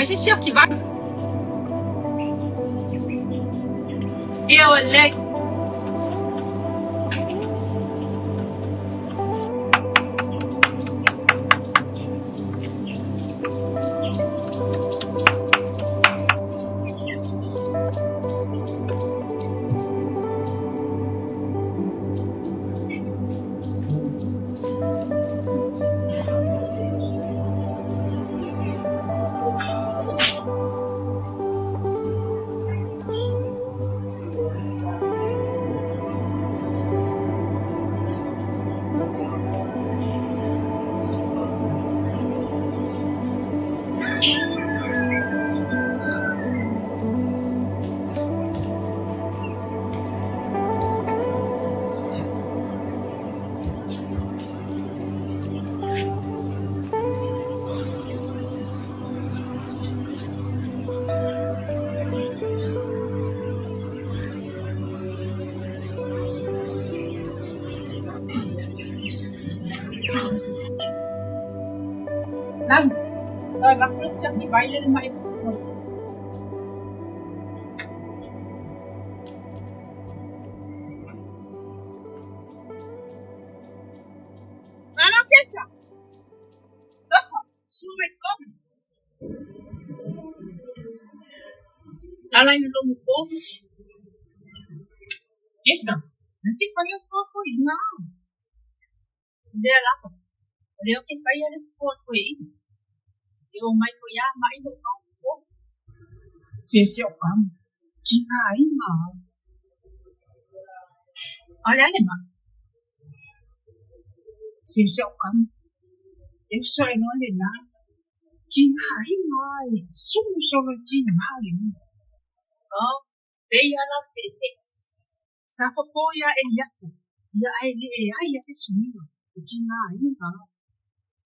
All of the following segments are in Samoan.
se isi o ki vai. Ia ua lelei. Lagi, tau avatu le sioki vai le lemai posi. Malo kesa. Tosa, sube komu. Ala i lomu fofu. Kesa, na ke whai o fofo i ngā. Lea lava. O lea o ke whai ale fofo koe i. E o mai ko ia mai lo kau fofo. Se se o kam. Ki ngā i ngā. O le ale ma. Se se o kam. E so e no le la. Ki ngā i ngā e. Sumu solo ki ngā i. Oh, pe ia la te te. Sa fofo ia e iaku. Ia ai le e ai ia se suiga. E ki ngā i ngā.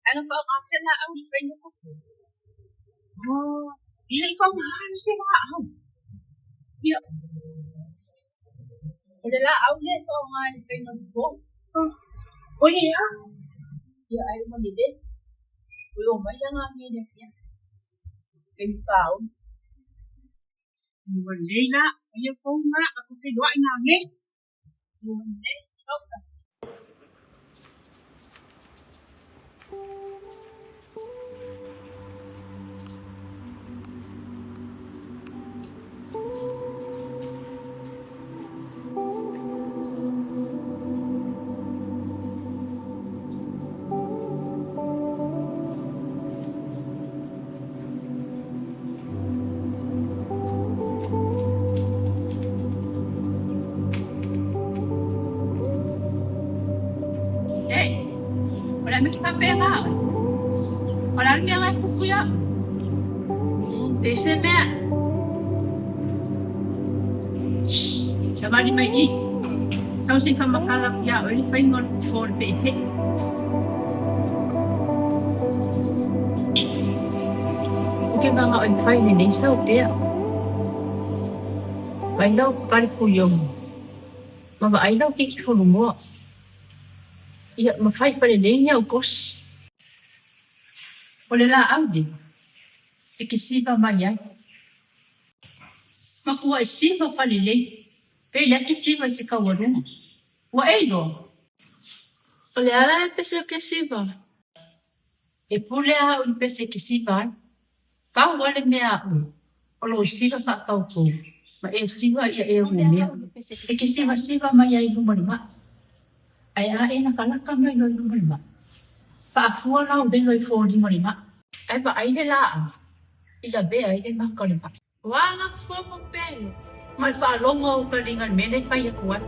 Ai ngā wha ngā se la au i whai no koko. Oh, e le wha ngā ana se la au. Ia. O le la au le wha ngā le whai no koko. Oh, o ia. Ia ai uma le le. O o mai la ngā nge le kia. E mi pāu. Ua lei la, ia pou ngā ka ku whiloa i ngā nge. Ua lei, tosa. Ei, o le a mea ke whapea oe. O le a le mea ngai kupu ia. Te se mea. Savali mai i. Sau se whamakala ia oe le whainga o le fofo o le pe'epe'e. O ke manga o i whai lenei sau pea. Vai lau pale fuiomu. Ma vaai lau keiki folumoa. Ia ma fai falelei ni au kosi. O le laau le e ke siva mai ai. Ma kua e siva falelei pe lea ke siva i se kaualuga. Ua e iloa. O le a la le pese o ke siva? E pule au i le pese e ke siva ai. Pau a le mea aʻu o lou siva faakaukou ma e siva ia e umea e ke sivasiva mai ai i luma o le maʻi. Ae a e lakalaka mai loa i luma o le maʻi, faafua lau velo i foliga o le maʻi. Ae vaai le laau i lavea ai le maka o le maʻi. Ua aga fofo pele. Ma le faalogo o paliga i le mea lea i fai aku ai.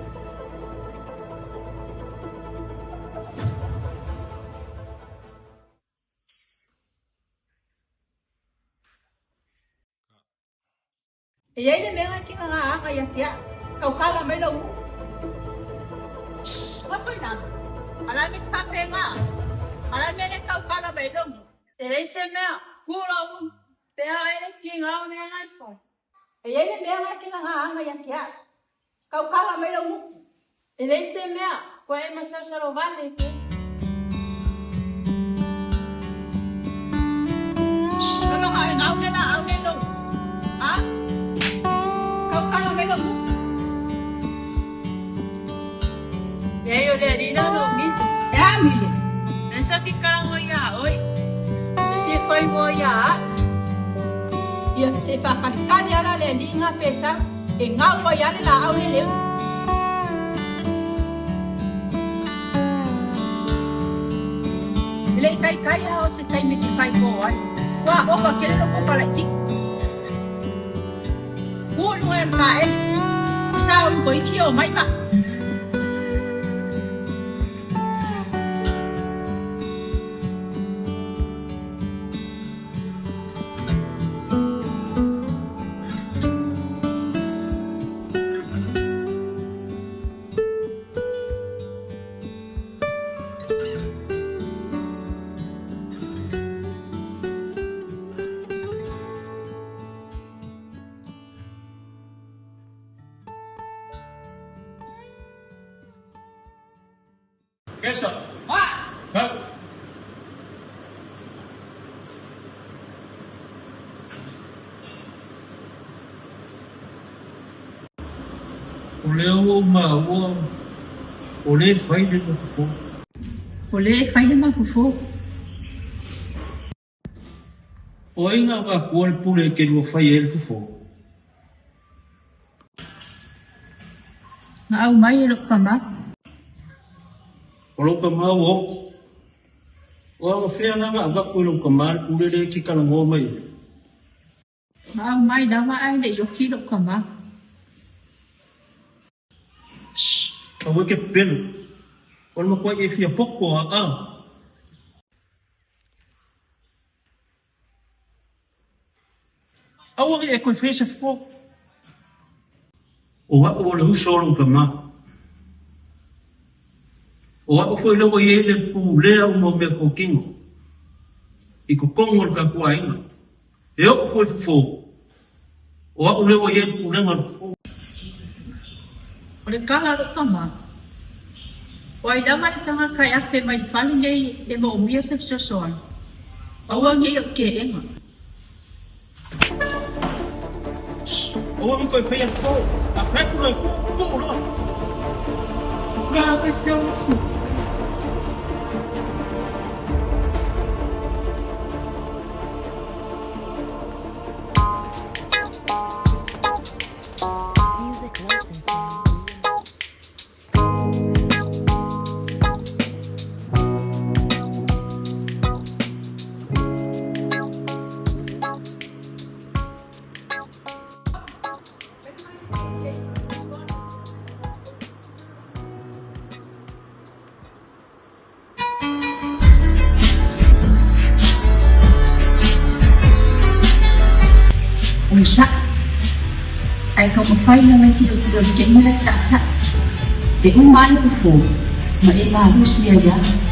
E iai le mea ngai kinga nga aga ia te aa, kau kala mai lau uu. Shh, Nofo i lalo. A la me te whape nga. A la mea le kau kala mai lau uu. E leai se mea, ku lau uu, pe a e le kinga o mea ngai whai. E iai le mea ngai kinga nga aga ia te aa, kau kala mai lau uu. E leai se mea, kua e masalosalo vale ke. Shh, iloga e gau le laau nei lou. A? Kaukala mai lou. Leai o le alii la logi. E a Mile? E sa fi kalago ia oe. E fia fai moa ia au. Ia, se i faakalikali lava la le alii nga pe sau e gau ai lava le laau le leu. E le i taitai lava o se taimi e te fai mo ai. Ua ova tele lou popa laitiiti. Ku i luga o le taele. I sa o Lukoiki o mai ma. Kesa. Ha. O lea ua ou maua, o lea e fai le ma fofo. O lea e fai le ma fofo. O ai na avatua le pule e te lua faia ai le fofo? Na aumai e lou tama. O lou tama ua oo. O agafea la na avatu e lou tama le pule lea e te talanoa mai ai? Na aumai lava ae le i oki lou tama. Shh! Aua e te pepelo. O le matuai e fia poto aa. Aua ne i e toe faia se fofo. O a'u o le uso o lou tama. O a'u foi lea ua i ai le pulea uma o meatotino i totonu o le tatou aiga. E oo foi i fofo, o a'u lea ua i ai le pulega o le fofo. O le tala a lou tama, O ai lava le tagata e afe mai le fale nei e moomia se fesoasoani, aua ne i ou teena. Shh! Aua ne i toe faia fofo, a fai atu loa e tuu, tuu loa. Ka fesoasoani. Music licensing. O le saʻa, ae taumafai lava e tilotilo i le taimi la e saʻasaʻa. E uma ai le fofo ma e malosi ai lava.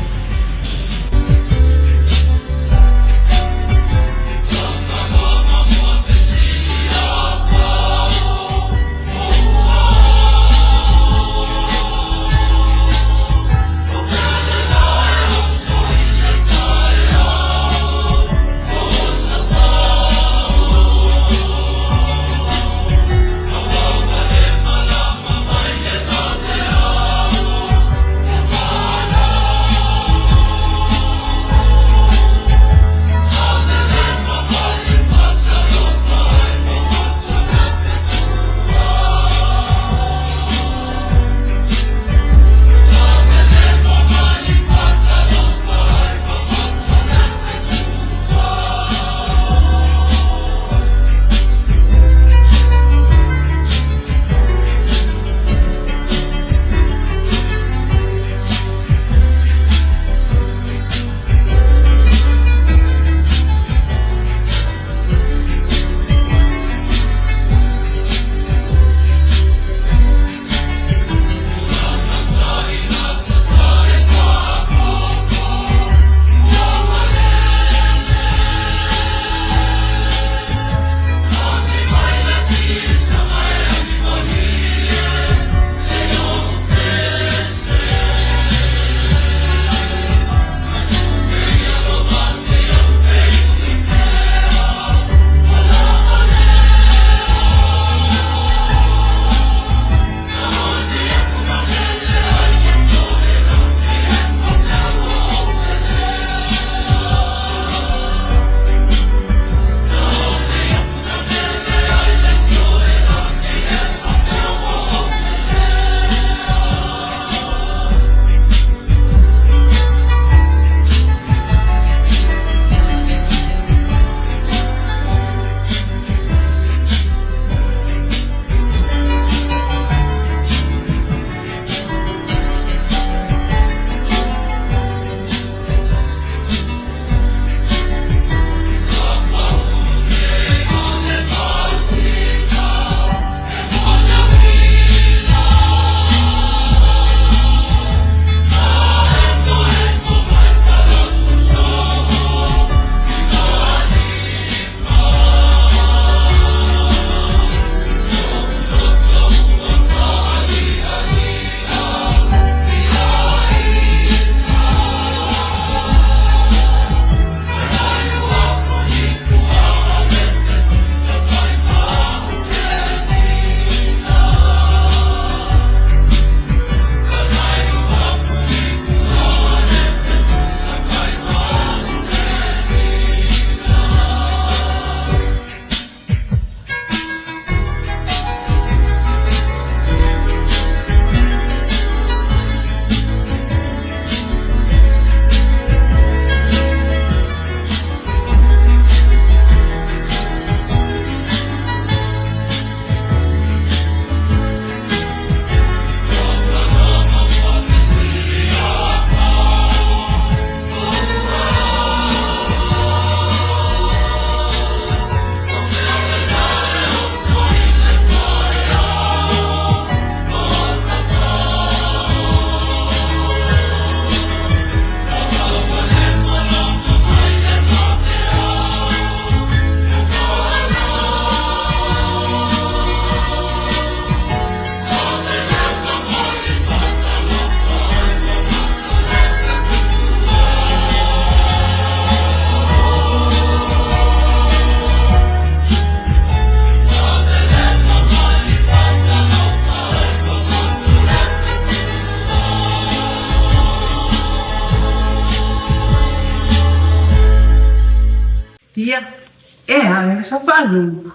E a, e sa faalogologo.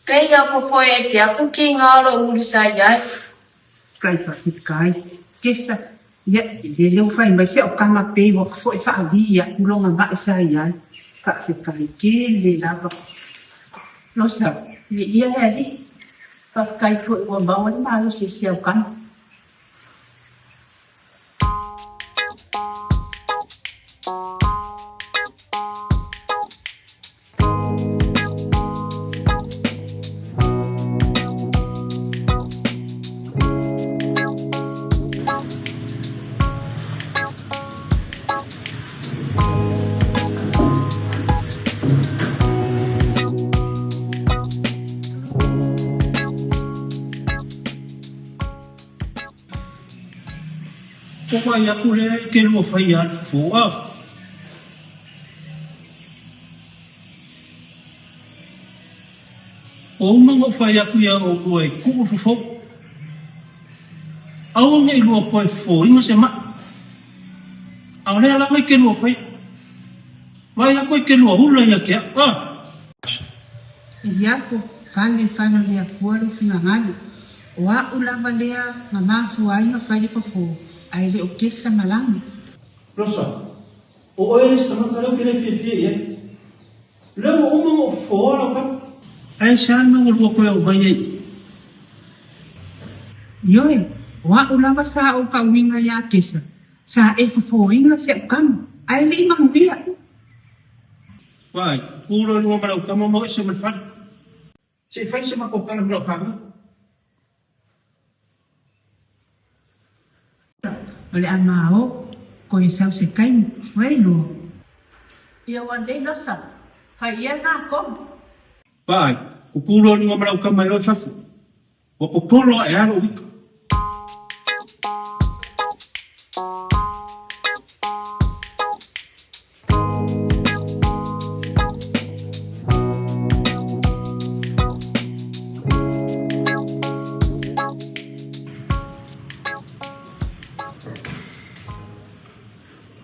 Kei ia fofoe ese aku ki nga alo ulu sa iai. Kai faafetai, Kesa, ia, lele ua fai mai se o kama pei ua fofoe faavi iaʻu loga gaʻe sa iai. Faafetai tele lava. Losa, viia le Alii, faafetai foi ua maua le malosi e si au kama. Ko wai aku lea i te lua whai a le fofo a. O uma o whai aku ia o lua i kuu fofo. Aua nei lua koe fofo inga se maa. A o lea lava i ke lua whai. Vai aku i ke lua hula ia ke a. Eliapo, fale fale o le Akua lou finagalo, o a'u lava lea na mafua ai ona fai le fofo, ae le o kesa ma lagi. Rosa, o oe le isi tagata lea ou te le fiafia i ai. Lea ua uma ona ou fofoa lau kapa. Ae se a le mea ua lua koe aumai ai i? Ioe, o a'u lava sa ou kauiga iā Kesa, sa e fofoina si a'u kama, ae le i manuia. Vai, kū loa i luga ma lau kama ma o ese ma le fale. Se i fai se matou tala ma lau fanau. O le a mao, koe sau se kaimi, wai loa. Ia ua nei losa, fai ia ngā komu. Vai, kukū loa i luga ma lau kama e o i fafo. Ua popolo aʻe a lou ika.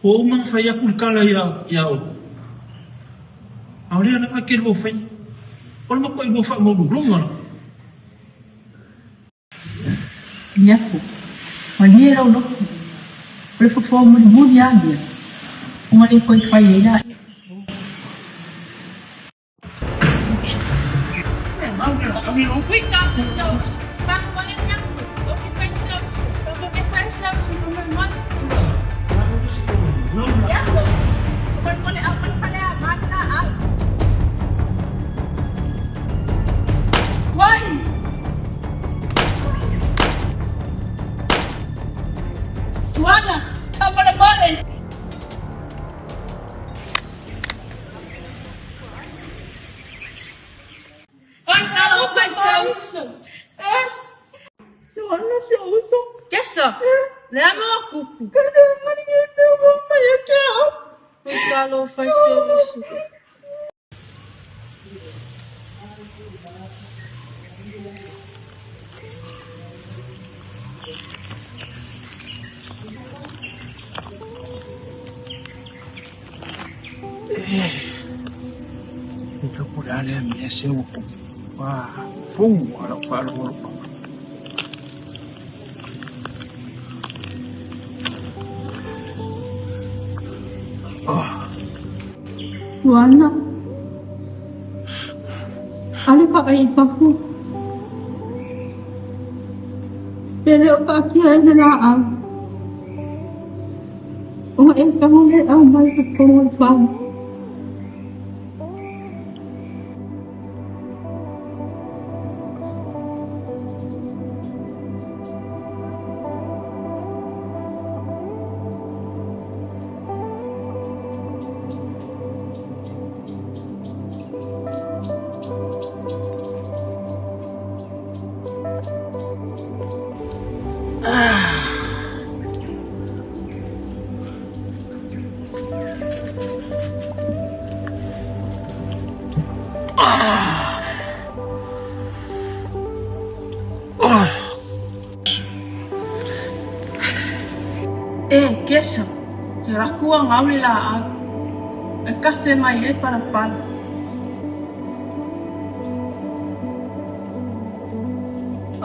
Ua uma ona fai aku le kala iā ʻoe. ʻAʻole ana e ke lua fai. O le matuaʻi lua faamaululoga la. Iaku, malie lou loto, o le fofo mulimuli a ia, ona le toe fai ai laia fofo. E iloa po o le a lea mea se ua fou a lau faalogologo. Tuana, ale vaai i fafo. E le o paakia ai le laau. Ua e tago le au mai totonu o le fale. E Kesa, ke rakua ngau le laau, e kafe mai ai le palapala.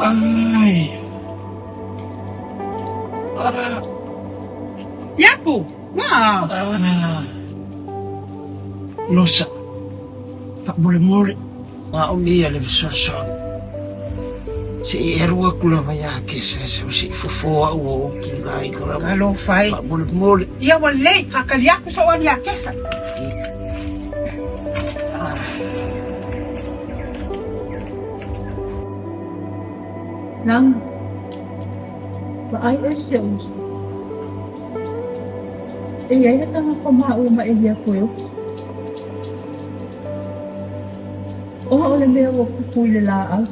Ai. Ah. Iaku, ma. Ah. Losa. Faamolemole. Maoni ia le fesoasoani. Se i alu atu lava ia Kesa se i fofo au o ou kiga i lava. Talofa e. Faamolemole. Ia ua lelei, faatali atu sou alu ia Kesa. Lagi, vaai oe si ou uso. E i ai le tagata maʻu ma e ia koe oki. Oa o le mea ua kupu i le lāʻau.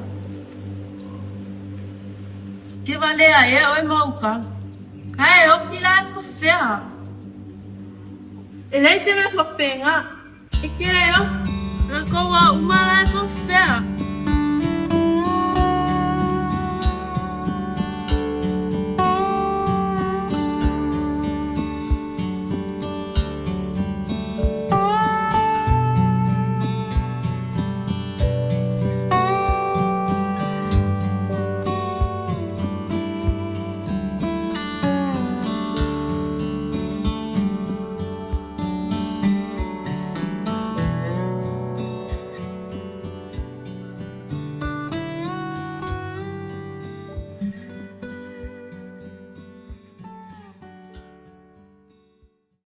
Ke valea ea oe ma uka. Ae oki la e fofea. E leai se mea faapena. E kele o. Lakou a uma.